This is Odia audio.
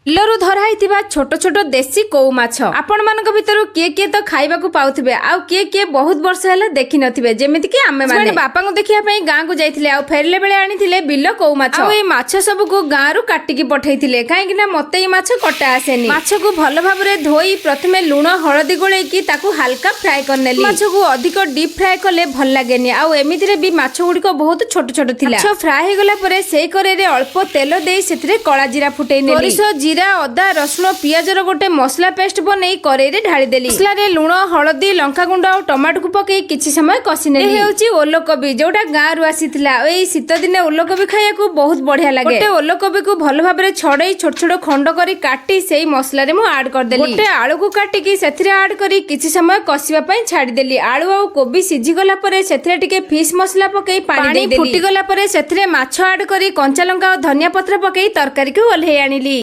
ବିଲରୁ ଧରା ହେଇଥିବା ଛୋଟ ଛୋଟ ଦେଶୀ କଉ ମାଛ ଆପଣମାନଙ୍କ ଭିତରୁ କିଏ କିଏ ତ ଖାଇବାକୁ ପାଉଥିବେ, ଆଉ କିଏ କିଏ ବହୁତ ବର୍ଷ ହେଲା ଦେଖିନଥିବେ। ଯେମିତି କି ଆମେ ମାନେ ବାପାଙ୍କୁ ଦେଖିବା ପାଇଁ ଗାଁକୁ ଯାଇଥିଲେ ଆଉ ଫେରିଲେ ବେଳେ ଆଣିଥିଲେ ବିଲ କଉ ମାଛ। ଆଉ ଏଇ ମାଛ ସବୁକୁ ଗାଁରୁ କାଟିକି ପଠେଇଥିଲେ, କାହିଁକି ନା ମତେ ଏଇ ମାଛ କଟା ଆସେନି। ମାଛକୁ ଭଲ ଭାବରେ ଧୋଇ ପ୍ରଥମେ ଲୁଣ ହଳଦୀ ଗୋଳେଇକି ତାକୁ ହାଲକା ଫ୍ରାଏ କରିନେଲି। ମାଛକୁ ଅଧିକ ଡିପ୍ ଫ୍ରାଏ କଲେ ଭଲ ଲାଗେନି, ଆଉ ଏମିତିରେ ବି ମାଛ ଗୁଡିକ ବହୁତ ଛୋଟ ଛୋଟ ଥିଲା। ମାଛ ଫ୍ରାଏ ହେଇଗଲା ପରେ ସେଇ କରେଇରେ ଅଳ୍ପ ତେଲ ଦେଇ ସେଥିରେ କଳା ଜିରା ଫୁଟେଇ ନେଲି। ସୋରିଷ, ଜିରା, ଅଦା, ରସୁଣ, ପିଆଜର ଗୋଟେ ମସଲା ପେଷ୍ଟ ବନେଇ କରେଇରେ ଢାଳିଦେଲି। ମସଲାରେ ଲୁଣ, ହଳଦୀ, ଲଙ୍କାଗୁଣ୍ଡ ଆଉ ଟମାଟୋକୁ ପକେଇ କିଛି ସମୟ କଷି ନେଲି। ଏ ହେଉଛି ଓଲକୋବି, ଯୋଉଟା ଗାଁରୁ ଆସିଥିଲା। ଆଉ ଏଇ ଶୀତ ଦିନେ ଓଲକୋବି ଖାଇବାକୁ ବହୁତ ବଢିଆ ଲାଗେ। ଗୋଟେ ଓଲକୋବିକୁ ଭଲ ଭାବରେ ଛଡେଇ ଛୋଟ ଛୋଟ ଖଣ୍ଡ କରି କାଟି ସେଇ ମସଲାରେ ମୁଁ ଆଡ କରିଦେଲି। ଗୋଟେ ଆଳୁକୁ କାଟିକି ସେଥିରେ ଆଡ କରି କିଛି ସମୟ କଷିବା ପାଇଁ ଛାଡିଦେଲି। ଆଳୁ ଆଉ କୋବି ସିଝିଗଲା ପରେ ସେଥିରେ ଟିକେ ଫିସ୍ ମସଲା ପକେଇ ପାଣି ଫୁଟିଗଲା ପରେ ସେଥିରେ ମାଛ ଆଡ କରି କଞ୍ଚା ଲଙ୍କା ଆଉ ଧନିଆ ପତ୍ର ପକେଇ ତରକାରୀକୁ ଓହ୍ଲେଇ ଆଣିଲି।